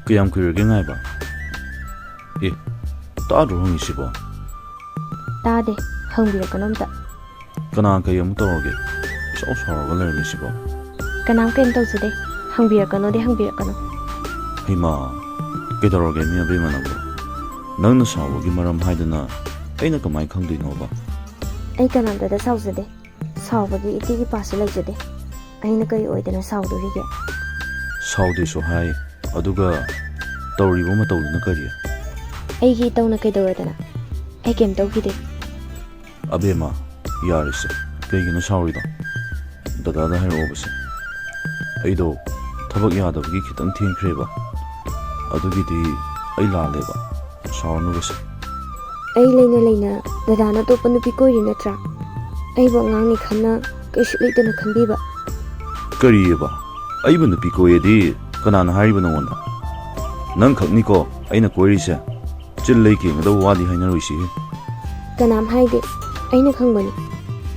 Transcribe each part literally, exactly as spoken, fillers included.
ꯀꯌꯥꯝ ꯀꯨꯏꯔꯒꯦ ꯉꯥꯏꯕ? ꯑꯦ, ꯇꯥꯗ꯭ꯔꯣ ꯍꯪꯉꯤꯁꯤꯕꯣ? ꯇꯥꯗꯦ, ꯍꯪꯕꯤꯔꯛꯀꯅꯣ ꯑꯝꯇ꯫ ꯀꯅꯥ ꯀꯩ ꯑꯃꯨꯛ ꯇꯧꯔꯒꯦ? ꯏꯁꯥꯎ ꯁꯥꯎꯔꯒ ꯂꯩꯔꯝꯃꯤꯁꯤꯕꯣ? ꯀꯅꯥꯝ ꯀꯩꯝ ꯇꯧꯖꯗꯦ, ꯍꯪꯕꯤꯔꯛꯀꯅꯣꯗꯤ ꯍꯪꯕꯤꯔꯛꯀꯅꯣ꯫ ꯍꯩꯃꯥ, ꯀꯩꯗꯧꯔꯒꯦ ꯃꯤ ꯑꯕꯦꯝꯃ ꯅꯪꯕꯣ? ꯅꯪꯅ ꯁꯥꯎꯕꯒꯤ ꯃꯔꯝ ꯍꯥꯏꯗꯅ ꯑꯩꯅ ꯀꯃꯥꯏ ꯈꯪꯗꯣꯏꯅꯣꯕ? ꯑꯩ ꯀꯅꯥꯝꯇꯗ ꯁꯥꯎꯖꯗꯦ, ꯁꯥꯎꯕꯒꯤ ꯏꯇꯤꯛ ꯏꯄꯥꯁꯨ ꯂꯩꯖꯗꯦ꯫ ꯑꯩꯅ ꯀꯔꯤ ꯑꯣꯏꯗꯅ ꯁꯥꯎꯗꯣꯔꯤꯒꯦ? ꯁꯥꯎꯗꯦꯁꯨ ꯍꯥꯏ, ꯑꯗꯨꯒ ꯇꯧꯔꯤꯕ ꯃꯇꯧꯗꯨꯅ ꯀꯔꯤ? ꯑꯩꯒꯤ ꯏꯇꯧꯅ ꯀꯩꯗꯧꯔꯗꯅ? ꯑꯩ ꯀꯩꯝ ꯇꯧꯈꯤꯗꯦ꯫ ꯑꯕꯦꯝꯃ, ꯌꯥꯔꯦꯁꯦ, ꯀꯩꯒꯤꯅꯣ ꯁꯥꯎꯔꯤꯗꯣ? ꯗꯗꯥꯗ ꯍꯥꯏꯔꯛꯑꯣꯕꯁꯦ꯫ ꯑꯩꯗꯣ ꯊꯕꯛ ꯌꯥꯗꯕꯒꯤ ꯈꯤꯇꯪ ꯊꯦꯡꯈ꯭ꯔꯦꯕ, ꯑꯗꯨꯒꯤꯗꯤ ꯑꯩ ꯂꯥꯜꯂꯦꯕ, ꯁꯥꯎꯔꯅꯨꯕꯁꯦ꯫ ꯑꯩ ꯂꯩꯅ ꯂꯩꯅ ꯗꯗꯥꯅ ꯑꯇꯣꯞꯄ ꯅꯨꯄꯤ ꯀꯣꯏꯔꯤ ꯅꯠꯇ꯭ꯔꯥ? ꯑꯩꯕꯨ ꯑꯉꯥꯡꯅꯤ ꯈꯟꯅ ꯀꯩꯁꯨ ꯂꯩꯇꯅ ꯈꯟꯕꯤꯕ꯫ ꯀꯔꯤꯑꯕ? ꯑꯩꯕꯨ ꯅꯨꯄꯤ ꯀꯣꯏꯌꯦꯗꯤ ꯀꯅꯥꯅ ꯍꯥꯏꯔꯤꯕ ꯅꯉꯣꯟꯗ? ꯅꯪ ꯈꯛꯅꯤꯀꯣ ꯑꯩꯅ ꯀꯣꯏꯔꯤꯁꯦ꯫ ꯆꯤꯜ ꯂꯩ ꯀꯦꯡꯒꯗꯧꯕ ꯋꯥꯗꯤ ꯍꯥꯏꯅꯔꯣꯏꯁꯤꯍꯦ꯫ ꯀꯅꯥꯝ ꯍꯥꯏꯗꯦ, ꯑꯩꯅ ꯈꯪꯕꯅꯤ꯫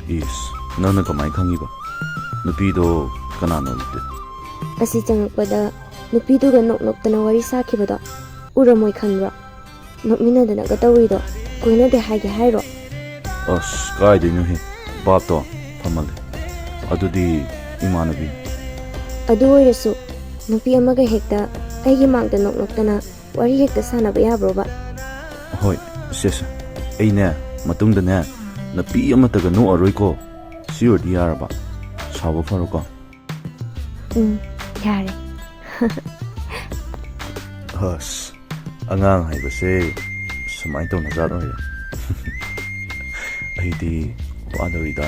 ꯏꯁ, ꯅꯪꯅ ꯀꯃꯥꯏ ꯈꯪꯉꯤꯕ? ꯅꯨꯄꯤꯗꯣ ꯀꯅꯥꯅꯣ ꯑꯗꯨꯗꯤ? ꯑꯁꯤ ꯆꯪꯉꯛꯄꯗ ꯅꯨꯄꯤꯗꯨꯒ ꯅꯣꯛ ꯅꯣꯛꯇꯅ ꯋꯥꯔꯤ ꯁꯥꯈꯤꯕꯗꯣ ꯎꯔꯝꯃꯣꯏ ꯈꯟꯕ꯭ꯔꯣ? ꯅꯣꯛꯃꯤꯟꯅꯗꯅꯒ ꯇꯧꯔꯤꯗꯣ ꯀꯣꯏꯅꯗꯦ ꯍꯥꯏꯒꯦ ꯍꯥꯏꯔꯣ? ꯑꯁ, ꯀꯥꯏꯗꯩꯅꯣꯍꯦ, ꯚꯥꯞꯇꯣ ꯐꯃꯜꯂꯦ꯫ ꯑꯗꯨꯗꯤ ꯏꯃꯥꯟꯅꯕꯤ꯫ ꯑꯗꯨ ꯑꯣꯏꯔꯁꯨ ꯅꯨꯄꯤ ꯑꯃꯒ ꯍꯦꯛꯇ ꯑꯩꯒꯤ ꯃꯥꯡꯗ ꯅꯣꯛ ꯅꯣꯛꯇꯅ ꯋꯥꯔꯤ ꯍꯦꯛꯇ ꯁꯥꯟꯅꯕ ꯌꯥꯕ꯭ꯔꯣꯕ? ꯍꯣꯏ, ꯁꯦ ꯁꯦ, ꯑꯩꯅꯦ ꯃꯇꯨꯡꯗꯅꯦ ꯅꯨꯄꯤ ꯑꯃꯠꯇꯒ ꯅꯣꯛꯑꯔꯣꯏꯀꯣ꯫ ꯁꯤ ꯑꯣꯏꯔꯗꯤ ꯌꯥꯔꯕ? ꯁꯥꯎꯕ ꯐꯔꯣꯀꯣ꯫ ꯎꯝ, ꯌꯥꯔꯦ꯫ ꯑꯁ, ꯑꯉꯥꯡ ꯍꯥꯏꯕꯁꯦ ꯁꯨꯃꯥꯏꯅ ꯇꯧꯅ ꯖꯥꯠ ꯑꯣꯏꯔꯦ꯫ ꯑꯩꯗꯤ ꯋꯥꯗꯧꯔꯤꯗ꯫